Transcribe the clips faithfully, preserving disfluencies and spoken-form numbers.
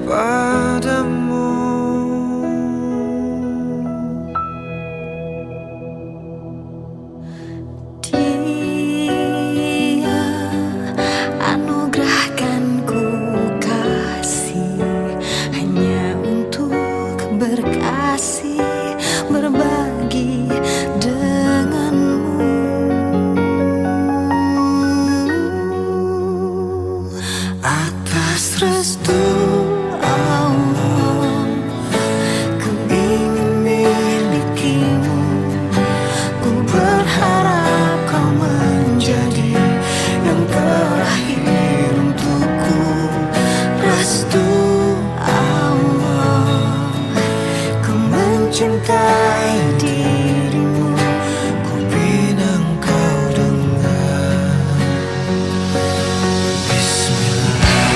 padamu. Dia anugerahkan ku kasih hanya untuk berkasih, berbagi denganmu. Atas restu Allah, ku ingin milikimu. Ku berharap kau menjadi yang terakhir untukku. Restu Allah, ku mencintai dirimu. Ku pinang kau dengan Bismillah.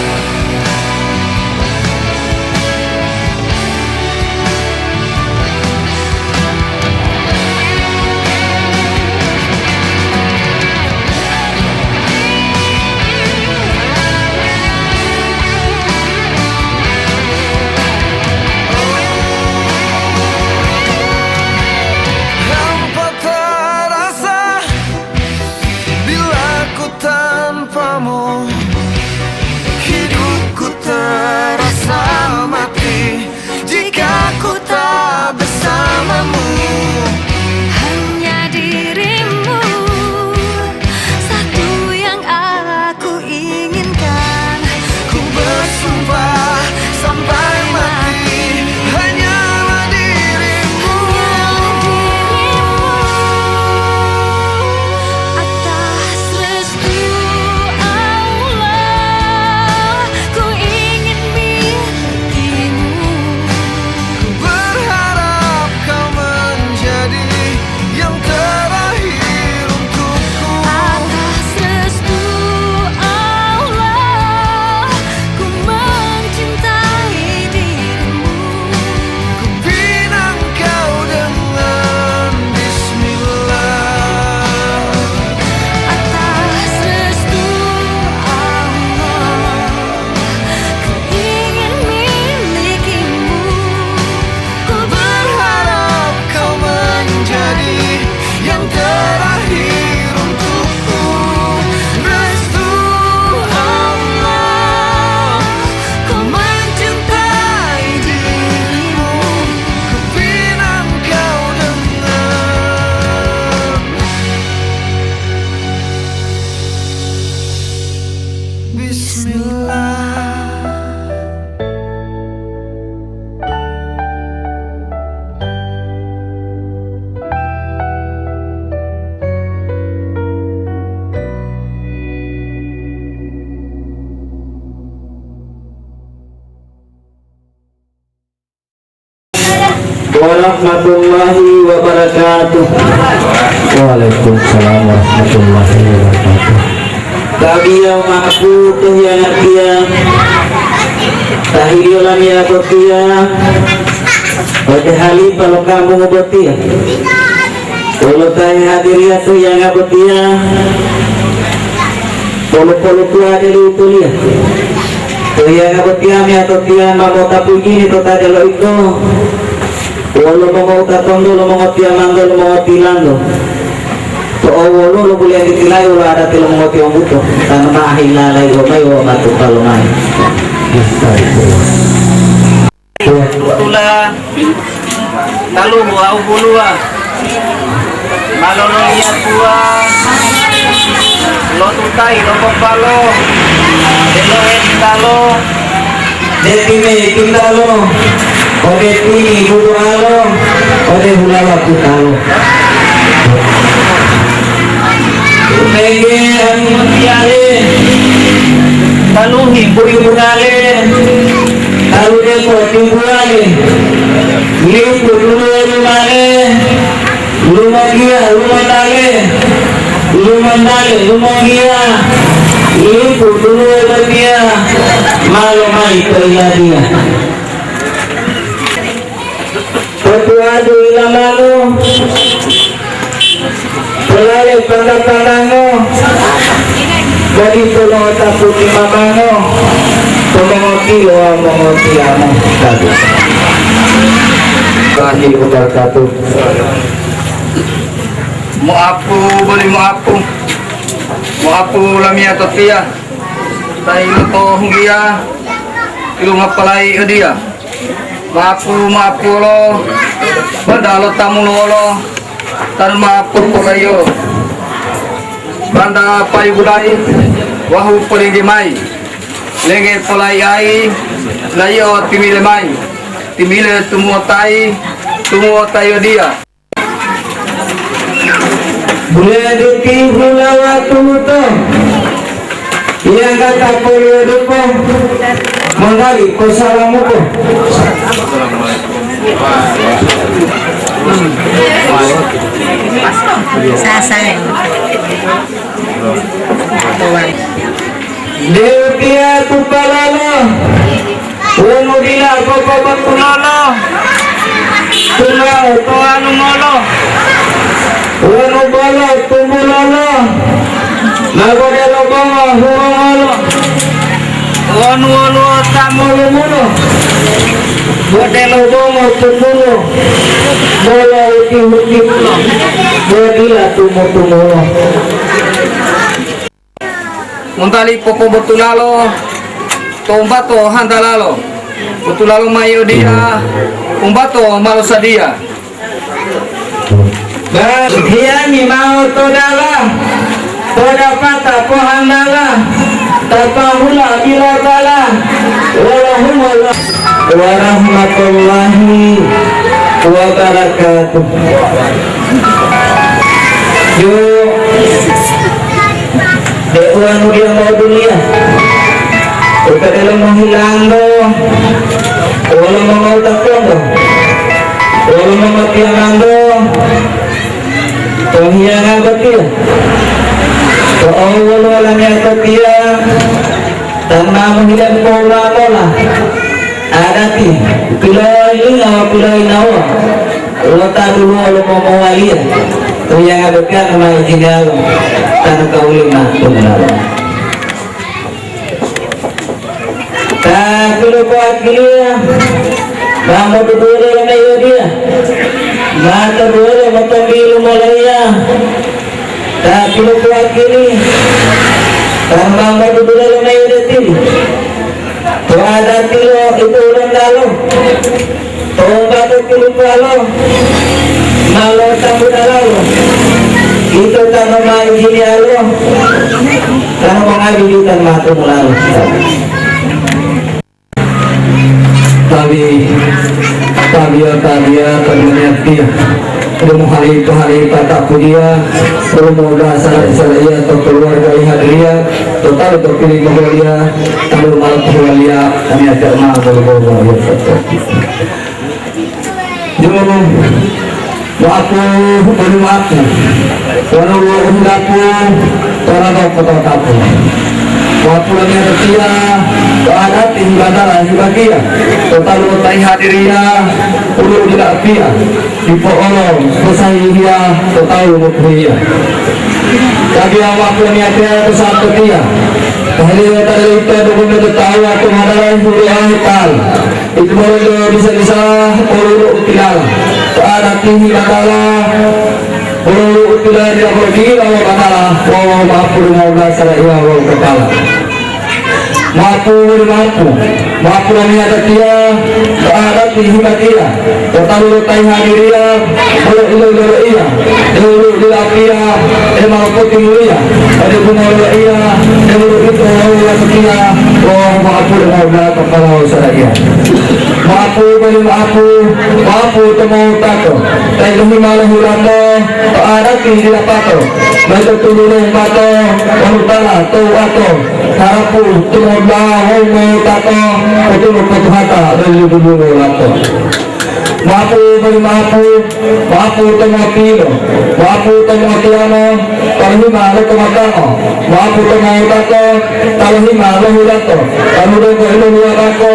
Hampa terasa bila ku tanpamu, hidupku terasa mati jika ku tak bersamamu. Hanya dirimu satu yang aku inginkan. Ku bersumpah sampai mati, hanyalah dirimu. Atas restu Allah, ku ingin milikimu. Ku berharap kau menjadi yang terakhir untukku. Atas restu Allah, ku mencintai dirimu. Ku pinang kau dengan bismillah. Atas restu Allah, ku ingin milikimu. Ku berharap kau menjadi yang terakhir untukku. Restu Allah, ku mencintai dirimu. Ku pinang kau dengan Bismillah. Warahmatullahi wabarakatuh. Waalaikumsalam warahmatullahi wabarakatuh. Tabiya ma'apu to hiyangatiya. Tahidiyo lamiya botiya. Ode halipa lo kampung botiya. Wolo ta hehadiriya to hiyanga botiya. Polu-polu tuwade li utoliya. To hiyanga botiya meyatotiya ma mota pujini to ta delo ito. Wolo mongowutatonto lo mongotiyamanto lo mongotilanto. To owoluwo lo buleya titilayi wolo adati lo mongotiyombuto. Tanu ma'o hilalai lomayi wawu matupa lomayi. Tula, taluhu wawu buluwa. Ma lololiyatuwa, lotutayi lo popalo, delohe tintalo. Detime tintalo, ode tini bubualo, ode hulawa putalo. Mege anu mutiyale, taluhi buyu bunale. Talu depo timbuwale, lipu duluwo lumale, lumonggiya, lumondale, lumondale, lumonggiya, lipu duluwo botiya, ma lomayi to yiladiya. Potuwadu ilamango, polale pata-patango, bodi polo'otapu timamango, Mongotilo, mongotiyamo. Wabarakatuh. Moapu boli moapu. Moapu lamiyatotiya. Tayi lo tohunggiya. Ilungapalayi odiya. Mapu-mapulo, banda lo tamunuwolo, tan ma popolayiyo. Banda payu bulayi, wahu polinggi mayi. Lenge polayi'ayi, layi'o timile mayi. Timile tumuwotayi, tumuwotayi odiya. Buladu ti hulawa tumuto. Iya gata poliyo dupo. Manggali posalamuko. Sasa. De'u tiya tupalalo, wonu dila popobotulolo, tungau to anungolo, wonu bolo tumulolo, ma bodelo bongo huwongolo, wonu woluwo ta molumulo, bodelo bongo tumulo, bolo uti-utimulo, bo dila tumu-tumulo. Montali popobotulalo to umbato hantalalo, botulalo mayi odiya, umbato ma losadiya. Hiyangi mao to dala, to dapata pohantala, tapahula bilabala, wolo humolo. Warahmatullahi wabarakatuh. Yo, de uwanu dia mau dunia. Uta delo mohilando, wolo mau takondo, wolo mau tiamando, to hiyanga botiya. To owwolo lamiyatotiya, tamamu hile pola-pola. Adati, pilolinga wawu piloyinawa, lo ta duluwo lo momowaliya, to hiyanga botiya ma ijiniyalo, tanu kawuli ma tumulalo. Ta pilopoakiliya, ma moduduwoliyo lo meyodiya, ma toduwoliyo motombilu moloiya. Ta pilopoakili, ta ma moduduwoliyo lo meyodetili. To adati lo ito ulondalo, to umbato tilupalo, ma lo tambudalalo, ito ta ma ijiniyalo, ta ma mongadi ditan matumulalo. Tabi, tabiya, tabiya, tabiya, tabiya. Rumo halipa, halipa, tapudiya. Rumo dasa, dasa, iya, to keluarga, iya, hadiriya. To talu, to pili, mogoliya. Talu, malu, to waliya. Kami ajak ma, bolo, bolo, bolo, bolo. Yo, Wa'apu boli wa'apu, wonu wolo udapu, tolado pototapu. Wa'apu lamiyatotiya, to adati hibadala hibatiya, to talu lo ta hihadiriya, ulu dila apiya, dipo olo posahihiya to talu lo pohiya. Tabiya wa'apu lamiyatiya to sa'atotiya, taheliyo ta lito dogometo tawu wato madala huru ahital. Ito bolo ito bisa-bisa olo-olo u tilala. To adati hibatala, olo-olo u tilala dila bolo dila wawu batala, wawu ma'apu limongga sara'iya wawu kepala. Ma'apu woli ma'apu, ma'apu lamiyatiya, to adati hibatiya, to talu lo ta hihadiriya, bolo ilo-ilo loiya, deu lo dila apiya, dema lopotimuliya, ode bungo loiya, deu lo ito wawu watiya, wawu ma'apu limongga kepala wawu sara'iya. Ma'apu boli ma'apu, ma'apu to mongowutato, ta yiluhi ma lohulato, to adati dilapato, maito tulu lo umbato, wonu tala to wato, harapu tumodula wawu mongowutato, potulu potuhata loli dudungo lato. Ma'apu boli ma'apu, ma'apu to motilo, ma'apu to motiyamo, Talohima lo tomatango, ma'apu to mawutato, talohima lo hulato, tanu donggo iloluwatako,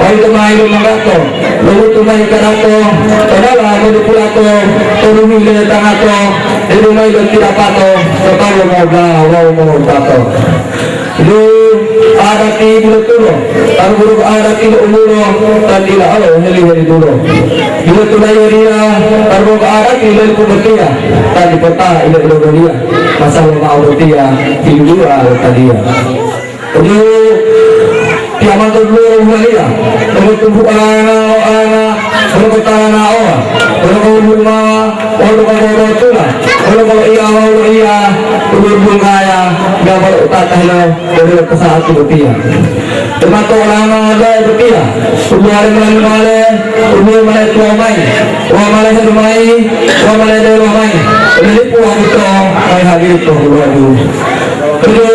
wawu to ma ilomagato, lolutu mayi karato, to dala modupulato, to lumile tangato, didu mayi lo tilapato, to tawu lo moga wawu mongowutato. Lo adati bulotulo, taru burung adati lo umulo, tan dila alo heli-heli tulo. Bilo tulai ria, taru burung adati lo lipu betia, tan di peta ilo-ilo dolia. Masalo ma'o botia, tilua lo talia. Ojo, tiamanto dulu lo huwalia, lo tumbu alana, o alana, lo kotana, o, lo kohuluma, o lo kohuluma, o lo iya, o lo iya, lo bunggaya, nggak mau tatahilo. Dari pesawat itu botiya. Temato olama ada botiya. Ubuare male male, ubuare male tua mai. Wa male heru mai, wa male dewa mai. Lilipu wa buto, mai hadir to buruaju. Kudu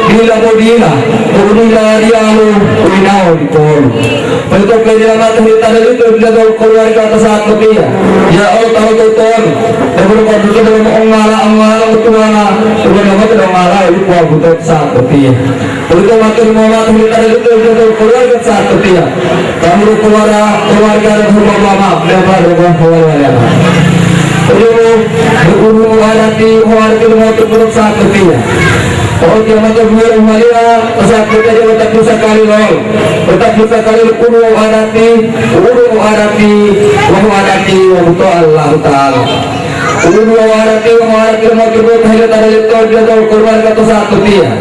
dila bo dila, kudu dila dialu, uinao di polu. Untuk menyelamat kita dari itu, kita tahu keluarga pesawat botiya. Ya Allah, tahu tutuan. Sebelum kau tutup dalam ongala, ongala, tuana, sebelum kau tidak ongala, lupa buto pesawat botiya. Uwito matur mola tumita ito ito keluarga saat setia. Kami keluarga, keluarga dan hubungan lama, dapat hubungan keluarga lama. Uwito berguru adati, warga lima puluh saat setia. Oh, dia matur mola malia, saat setia dia tetap bisa kali lol. Tetap bisa kali guru adati, guru adati, wa adati, wa Allah Ta'ala. Ulu wawarati, wawarati, mau tibu tahila tadali tol dia tol keluarga to saat setia.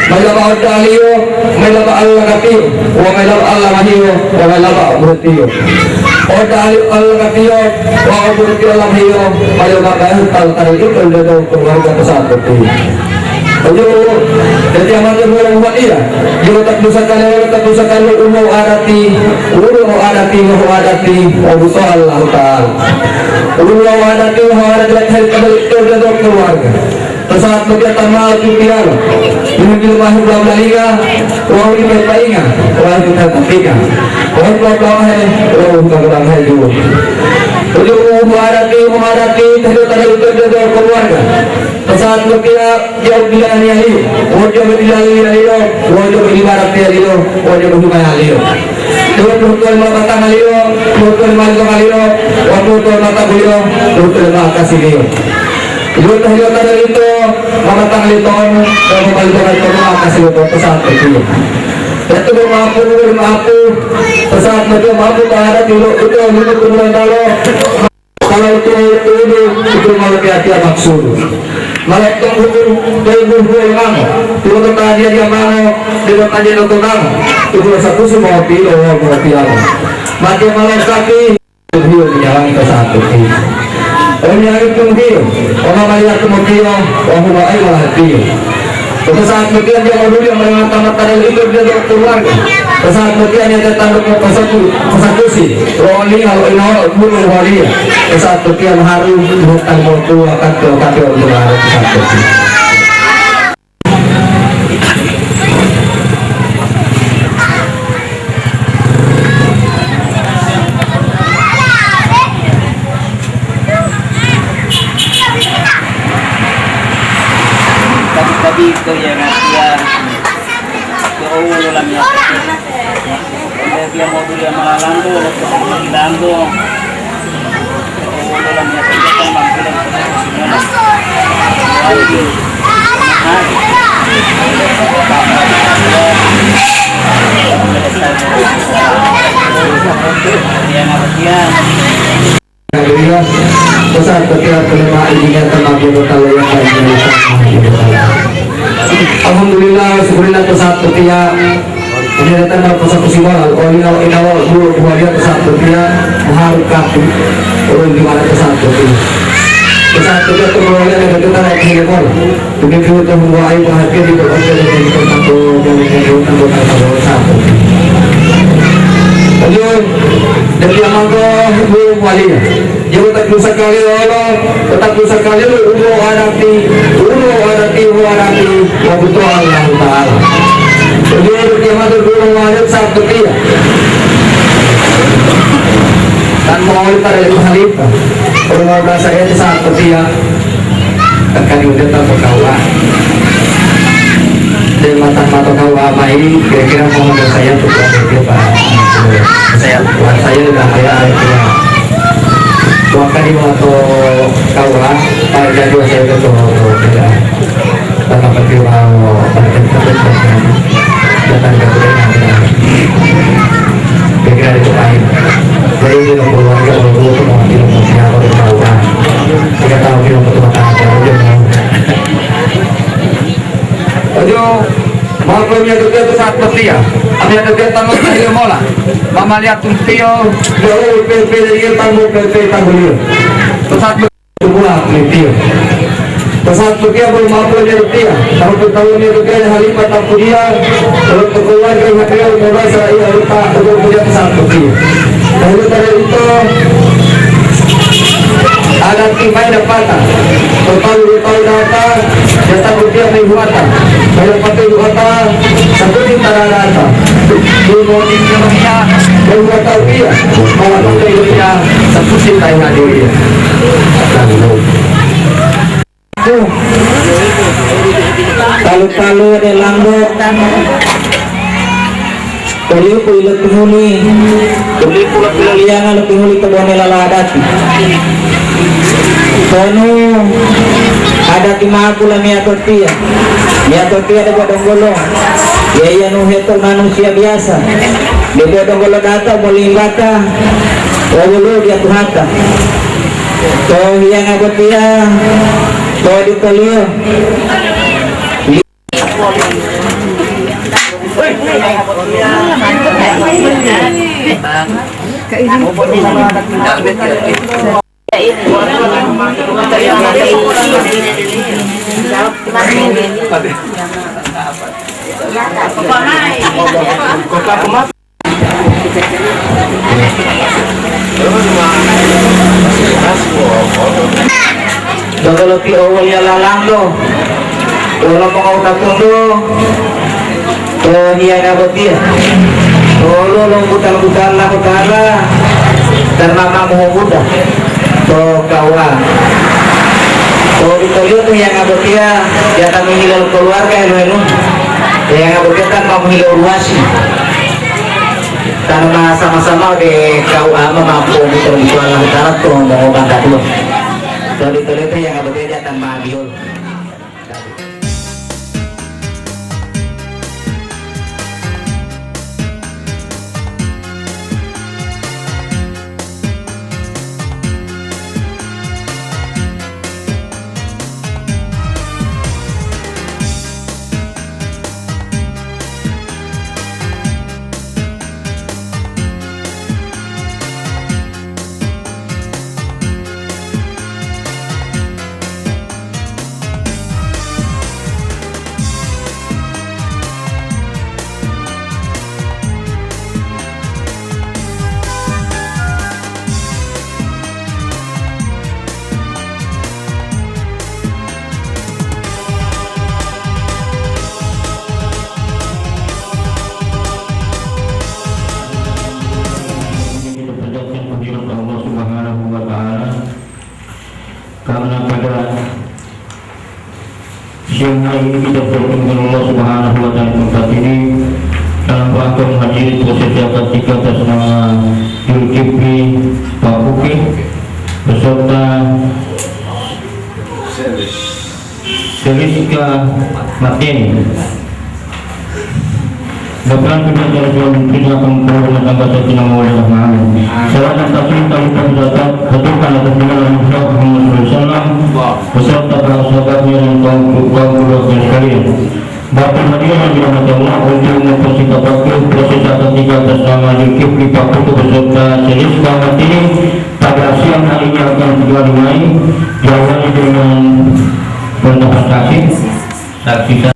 Mailaba odaliyo, mailaba Allah katiyo, wa mailaba Allah mahiyo, wa mailaba bertiyo. Odali Allah katiyo, wa bertiyo Allah mahiyo, mailaba bayar tal tadali tol dia tol keluarga to saat setia. Ojo, jadi amat yang orang buat dia. Dia tetap dosa kali, tetap dosa kali, ulu adati, ulu adati, ulu adati, wa Allah Ta'ala. Woluwo wadati wawu wadati lati hari pada ito jaga keluarga. Pesawat botiya ta ma lotitiyawa. Yimbi lumah belam lalinga, wawu ito painga, wawu ito tatika. Wawu ito pawahe, wawu ito pawahe juwo. Uju wadati, wadati, tadi pada ito jaga keluarga. Pesawat botiya Jauh bilaniyaliyo, wojo bilaniyaliyo, wojo ibaratiyaliyo, wojo humayaliyo. Dua puluh tuan mabatangaliyo, dua puluh tuan malitongaliyo, dua puluh tuan matabuliyo, dua puluh tuan akasiliyo. Dua tahliyo tadi itu, mabatangaliyo tonu, dan mabalibangaliyo tonu akasiliyo to pesawat kecil. Itu bermaapu, bermaapu, pesawat kecil maapu, tak ada tidur, itu minum kemudian kalau Kalau itu, itu, itu, itu mau hati-hati maksud. Malah itu hukum, itu hukum yang mana? Itu kata dia, dia mana? Dia kata dia nonton mana? Itu rasa khusus mau pilo, mau pilo. Mati malah sakit. Itu dia menyerang ke satu. Oh, menyerang itu dia. Orang melihat itu mau pilo, orang mau air malah pilo. Pada saat kemudian dia mau dulu yang mata-mata dari itu dia dari keluarga. Pada saat kemudian dia datang ke persatu, persekusi. Roli kalau ini orang bunuh walia. Pada saat kemudian harus bukan mau tua kan tua tapi orang tua harus persekusi. Tabi-tabi ito ya ngatiya. Ito uwu lam ya. Dia mau dulu yang malalando, malalando. Ito uwu lam ya. Alhamdulillah, besar ketika terima izinnya terima dia berkala yang baik dari sana. Alhamdulillah, syukurillah, pesawat ketika ini datang dari pesawat kesimpulan. Kalau ini, kalau ini, kalau dulu dua dia pesawat ketika mengharap kaki, kalau di mana pesawat ketika, pesawat ketika terlalu ada kita mau telepon. Demikian untuk membawa air perhatian di berbagai negeri termasuk dari negeri anggota Kabul satu. Ayo, jadi amangko ibu wali. Dia tetap bisa kali lolo, tetap bisa kali lu ulo adati, ulo adati, ulo adati, wa betul Allah Ta'ala. Jadi dia masuk dulu wajib satu dia. Dan mau pada itu khalifah. Kalau mau bahasa itu satu dia. Tekan udah tak berkawa. Dan mata-mata kawa mai, kira-kira mau ada saya tuh, Pak, itu, Pak. Saya, Pak, saya udah ada, ya. Waktu di waktu kawa, Pak, jadi saya tuh, tuh, tuh, ya. Bapak Pertiwi mau, Pak, Kira-kira itu lain. Jadi, ini keluarga orang tua itu mau tidak mau siapa, dia tahu, kan? Kita tahu, kita betul-betul tahu, dia mau. Ojo, mau kami ada dia tu saat petia. Kami ada dia tamat dari mola. Mama lihat tumpio. Jauh, P P dia tamu, P P tamu dia. Pesawat Tumula, Tio. Pesawat Tio baru mampu dia, Tio. Kalau ketahuan dia, Tio, hari patah dia, kalau keperluan dia, Tio, merasa ia lupa untuk punya pesawat Tio. Lalu dari itu, ada tim main dapat. Total dua tahun dapat, datang Tio main huatan. Main dapat huatan, satu tim tararata. Dua mau tim Indonesia, main huatan Tio. Malah pakai Indonesia, satu tim Thailand Indonesia. Talu-talu. Talu-talu ode Langgo. Tolihuku ilotunguli. Tolihuku lopiloliyanga lopihuli to bone laladati. Tonu adati maku lamiyato tiya. Miyato tiya debo donggolo. Yaiya nuheto manusiya biyasa. Debo donggolo data molimbata. Wawulu diya tuhata. To hiyanga botiya, to ditoliyo. Donggo loti owoliya lalanto wolo mongowutatunto to hiyanga botiya. Tolo lo butal-butal Allahuta'ala dan mama mohubuta to K U A. To itoliyo to hiyanga botiya, yata mihilo keluarga helu-helu. Hiyanga botiya tan ma mohilo ruwasi. Tan ma sama-sama ode K U A ma mampu mito-mito Allahuta'ala to mongobanggaduwa. Toli-tolito yang aboteda tan ma biyolo. Karena pada siang hari ini kita bertemu dengan Allah Subhanahu wa Ta'ala di tempat ini dalam rangka menghadiri prosesi akad nikah atas nama Zulkifli Papuke beserta Seliska Mateni. Laporan kedua dari Tuan Putri akan memperoleh rumah tangga sakinah mawaddah warahmah. Salam dan taslim tak lupa kita haturkan atas nama Nabi Muhammad sallallahu alaihi wasallam beserta para sahabatnya dan kaum, kaum keluarga sekalian. Bapak hadirin yang dirahmati Allah, untuk mempersingkat waktu, proses akad nikah atas nama Zulkifli Paputu beserta Seliska Mateni pada siang hari ini akan segera dimulai. Diawali dengan peletapan saksi. Saksi sah.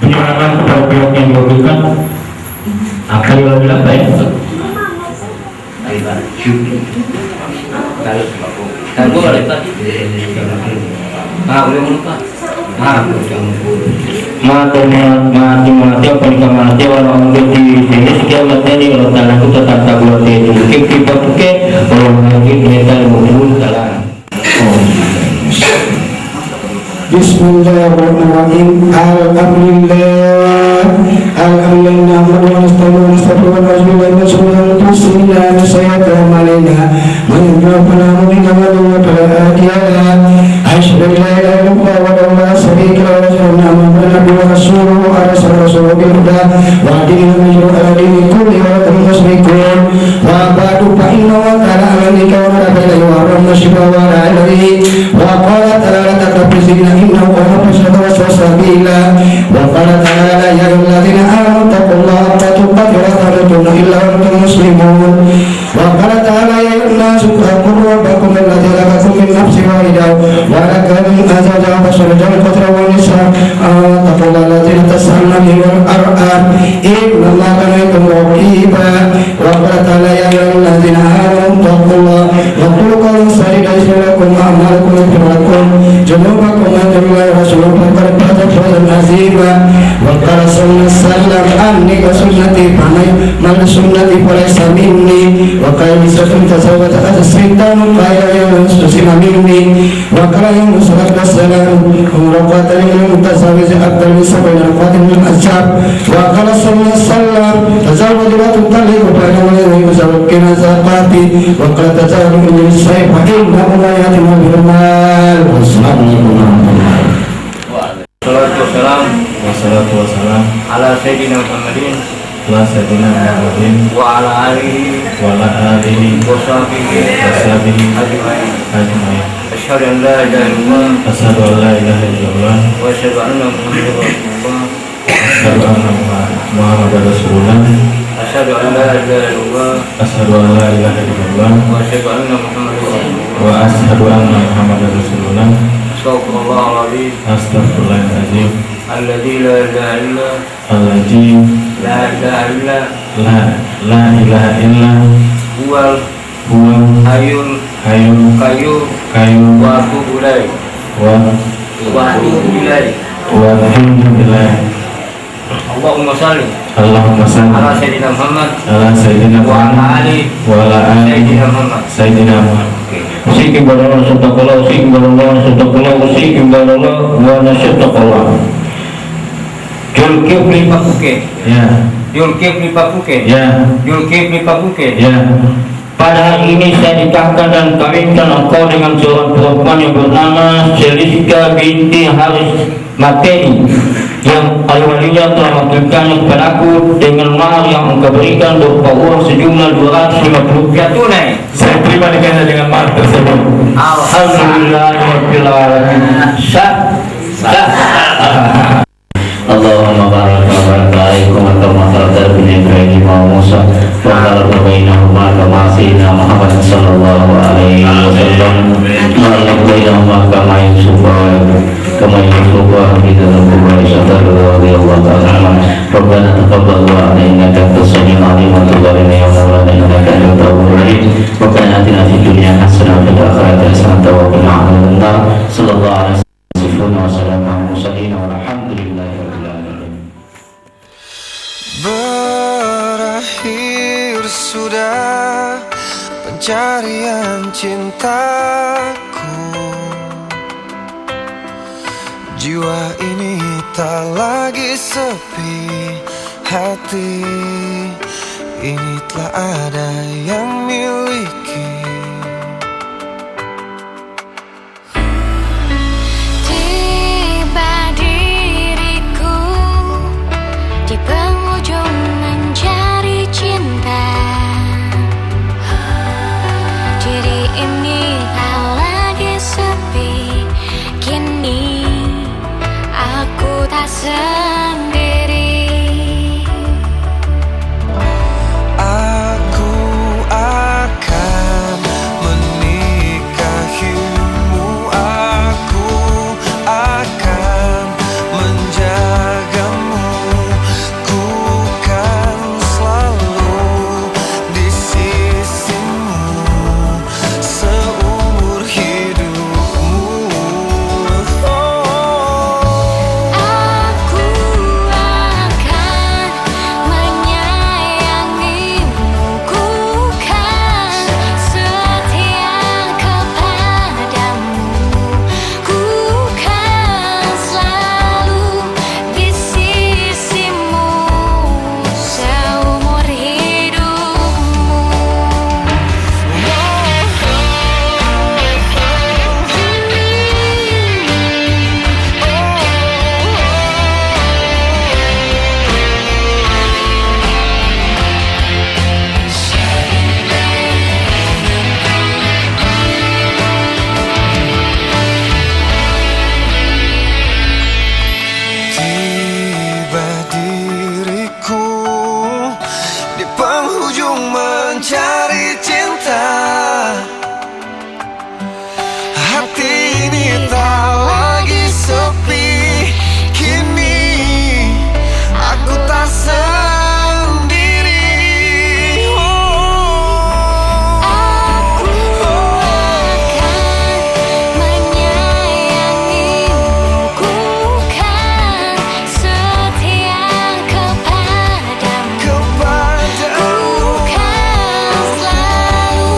Penyerangan kepada pihak yang diajukan. Apa yang dilakukan, Pak, ya? Ayo, Pak. Tahu, tahu, boleh, Pak. Ah, boleh, boleh, Pak. Ah, mate, mate, mate, apa ni kamate, wala orang di sini, sekian mate ni, kalau tanah itu tetap tak buat itu. Kip, kip, kip, kalau lagi, mereka lima puluh, salah. Bismillahirrahmanirrahim. Alhamdulillah. Alhamdulillah. Nahmaduhu wa nasta'inuhu wa nastaghfiruh wa na'udzu billahi min syururi anfusina wa min sayyiati a'malina. Man yahdihillahu fala mudilla lahu wa man yudlil fala hadiya lahu. Asyhadu an la ilaha illallah wahdahu la syarika lahu wa asyhadu anna Muhammadan abduhu ورسوله، أرسل رسوله بالهدى ودين الحق ليظهره على الدين كله ولو كره المشركون. وبعد، فإن الله تعالى أمر بالتوبة إليه وحرم الشرك وعلى آله. وقال تعالى: لا تقربوا الزنا إنه كان فاحشة وساء سبيلا. وقال تعالى: يا أيها الذين آمنوا اتقوا الله حق تقاته ولا تموتن إلا وأنتم مسلمون. وقال تعالى: يا أيها الناس اتقوا ربكم الذي خلقكم من نفس واحدة وخلق منها زوجها وبث منهما رجالا كثيرا ونساء، واتقوا الله الذي تساءلون به والأرحام إن الله كان عليكم رقيبا. وقال تعالى: يا أيها الذين آمنوا اتقوا الله وقولوا قولا سديدا يصلح لكم أعمالكم ويغفر لكم ذنوبكم ومن يطع الله ورسوله فقد فاز فوزا عظيما. وقال صلى الله عليه وسلم: عليكم بسنتي فمن عمل بسنتي فليس مني. وقال: من سئل تزوج أو سئل قال يا سلم مني. وقال عليه الصلاة والسلام: من رقى طريق المتزوج أفضل من سبعين رقية من الأعشاب. وقال صلى الله عليه وسلم: تزوج ولا تطلق فإنه لا يزوجك من زوجاتي. وقال: تزوج من النساء فإنه لا يأتي المال. والسلام عليكم ورحمة الله. Wassalatu wassalam. Wassalatu wassalam. Ala Sayyidina Muhammadin. Ala Sayyidina Muhammadin. Wa ala alihi. Wa ala alihi. Wa sahbihi. Wa sahbihi. Ajma'in. Ajma'in. Asyhadu an la ilaha illallah. Asyhadu an la ilaha illallah. Wa asyhadu anna Muhammadar Rasulullah. Asyhadu anna Muha-, Muhammadar Rasulullah. Asyhadu an la ilaha illallah. Asyhadu an la ilaha illallah. Wa asyhadu anna Muhammadar Rasulullah. Wa asyhadu anna Muhammadar Rasulullah. Astagfirullahaladzim. Astagfirullahaladzim. Alladzi la ilaha illa. Alladzi la ilaha illa. La, la ilaha illa. Huwal. Huwal. Hayyul. Hayyul. Qayyum. Qayyum. Wa atubu ilaih. Wa. Wa atubu ilaih. Wa atubu ilaih. Allahumma shalli. Allahumma shalli. Ala Sayyidina Muhammad. Ala Sayyidina Muhammad. Wa ala ali. Wa ala ali. Sayyidina Muhammad. Sayyidina Muhammad. Siki barolo sotakola, siki barolo sotakola, siki barolo wa nasotakola. Julkifli Papuke. Ya. Julkifli Papuke. Ya. Julkifli Papuke. Ya. Pada hari ini saya nikahkan dan kawinkan engkau dengan seorang perempuan yang bernama Seliska binti Haris Mateni, yang ahli walinya telah mewakilkannya kepadaku dengan mahar yang engkau berikan berupa uang sejumlah dua ratus lima puluh rupiah tunai. Saya terima nikahnya dengan mahar tersebut. Alhamdulillahirabbil alamin. Sah. Sah. Allahumma barik wa barik alaikum wa kama barakta ala Ibrahim wa Musa wa barik bainahuma kama sayyidina Muhammad sallallahu alaihi wasallam wa alif bainahuma kama Yusuf wa kama Yusuf wa Habib al-Kubra Isyatar radhiyallahu ta'ala anhu. Rabbana taqabbal du'a innaka antas samiul alim wa tub alaina ya maulana innaka antat tawwabur rahim. Rabbana atina fid dunya hasanah wa fil akhirati hasanah wa qina adzabannar. Sallallahu alaihi wasallam. Wa salamun alal mursalin walhamdulillahi rabbil alamin. Berakhir sudah pencarian cintaku. Jiwa ini tak lagi sepi, hati ini telah ada yang miliki. Tiba diriku di penghujung mencari cinta. Diri ini tak lagi sepi, kini aku tak sendiri. Aku akan mencari cinta. Hati ini tak lagi sepi. Kini aku tak sendiri. Oh, oh, oh. Akan menyayangimu, ku kan setia kepadamu. Ku Kepadamu. Kan selalu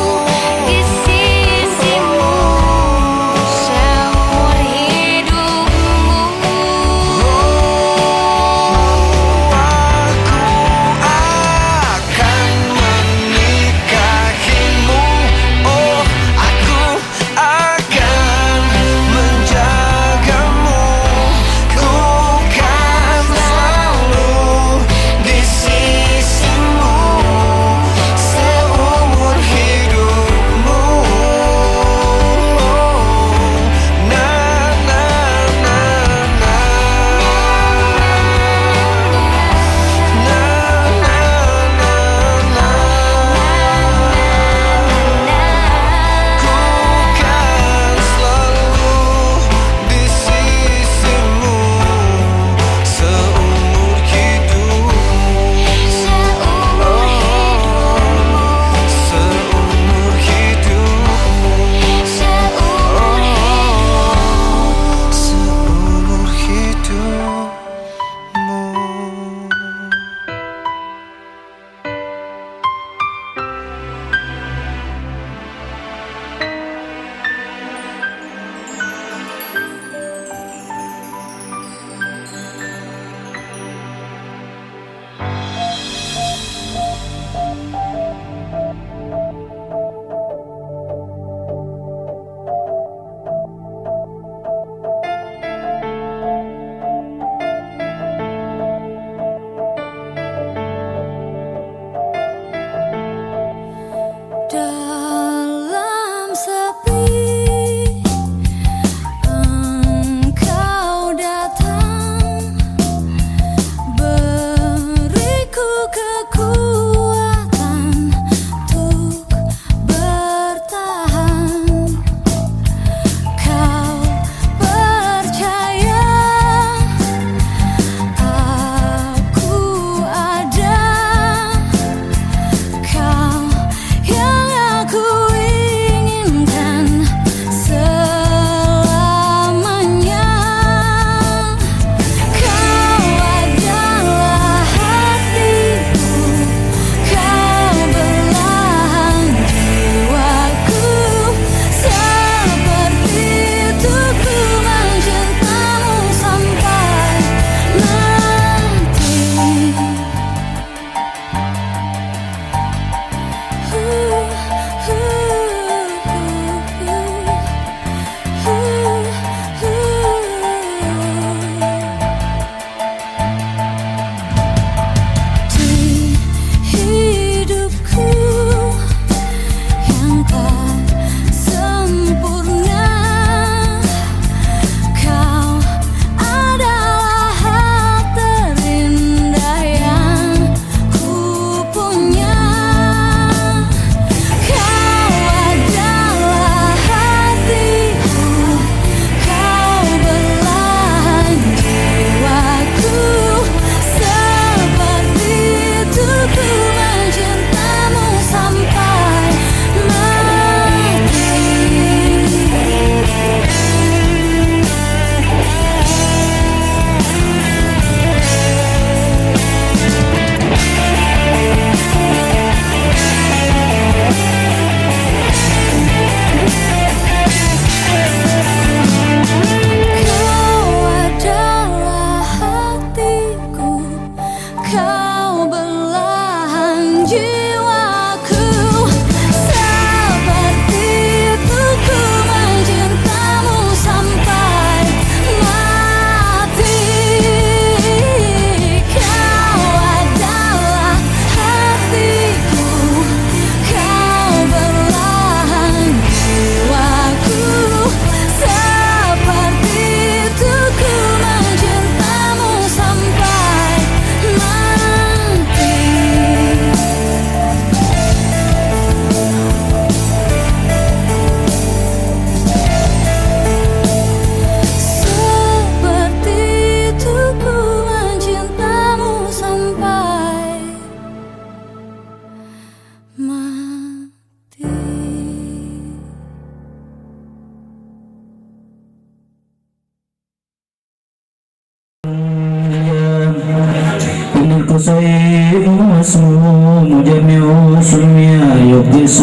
وسمي يقص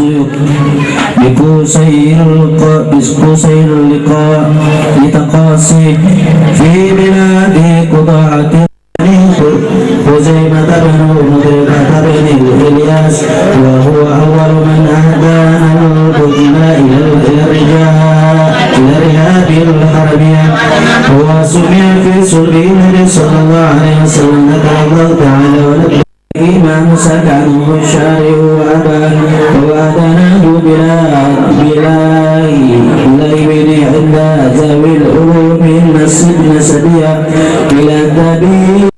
بقصي اللقاء، بقصي اللقاء لتقاصي في بلاد قضاعة خزيمة بن مضرة بن إلياس، وهو أول من أهدى البطن إلى، إلى الرجال، إلى رحاب الحرمية، وسمي في صلب النبي صلى الله عليه وسلم، ذكر الله تعالى ولبى. ما مسك عنه الشارع وأبى، وأدناه بلا، بلا ليب عند ذوي العلوم النس-، النسبية إلى الذبيح.